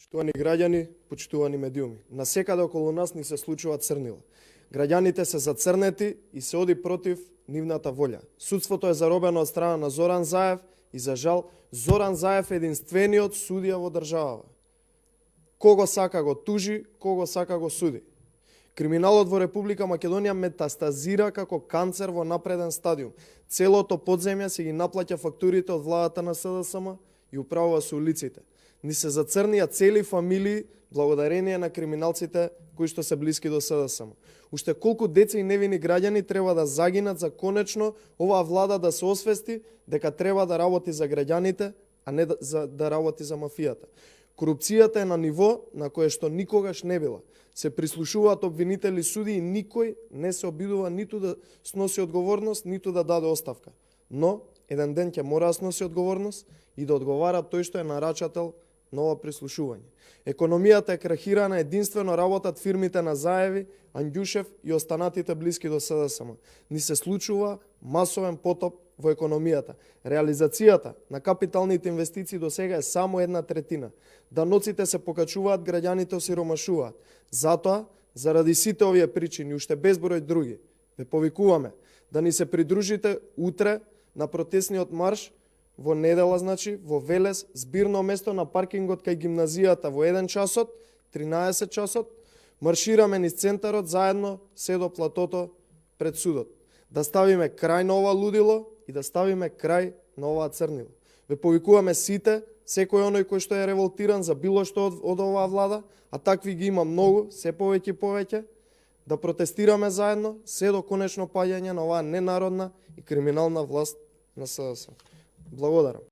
Почитувани граѓани, почитувани медиуми, насекаде околу нас ни се случува црнила. Граѓаните се зацрнети и се оди против нивната волја. Судството е заробено од страна на Зоран Заев и за жал Зоран Заев е единствениот судија во државава. Кого сака го тужи, кого сака го суди. Криминалот во Република Македонија метастазира како канцер во напреден стадиум. Целото подземје се ги наплаќа фактурите од владата на СДСМ и управува со улиците. Ни се зацрнија цели фамилии благодарение на криминалците кои што се блиски до СДСМ. Уште колку деца и невини граѓани треба да загинат за конечно оваа влада да се освести дека треба да работи за граѓаните, а не да работи за мафијата. Корупцијата е на ниво на кое што никогаш не била. Се прислушуваат обвинители суди и никој не се обидува ниту да сноси одговорност, ниту да даде оставка. Но еден ден ќе мора да сноси одговорност и да одговара тој што е нарачател на ова прислушување. Економијата е крахирана, единствено работат фирмите на Заеви, Андјушев и останатите блиски до СДСМ. Ни се случува масовен потоп во економијата. Реализацијата на капиталните инвестиции до сега е само 1/3. Даноците се покачуваат, граѓаните осиромашуваат. Затоа, заради сите овие причини, уште безброј други, ве повикуваме да ни се придружите утре на протестниот марш во недела, во Велес, збирно место на паркингот кај гимназијата во 1 часот, 13 часот, маршираме низ центарот заедно се до платото пред судот. Да ставиме крај на ова лудило и да ставиме крај на оваа црнило. Ве повикуваме сите, секој оној кој што е револтиран за било што од оваа влада, а такви ги има многу, се повеќе и повеќе, да протестираме заедно се до конечно паѓање на оваа ненародна и криминална власт на СДСМ. Благодарам.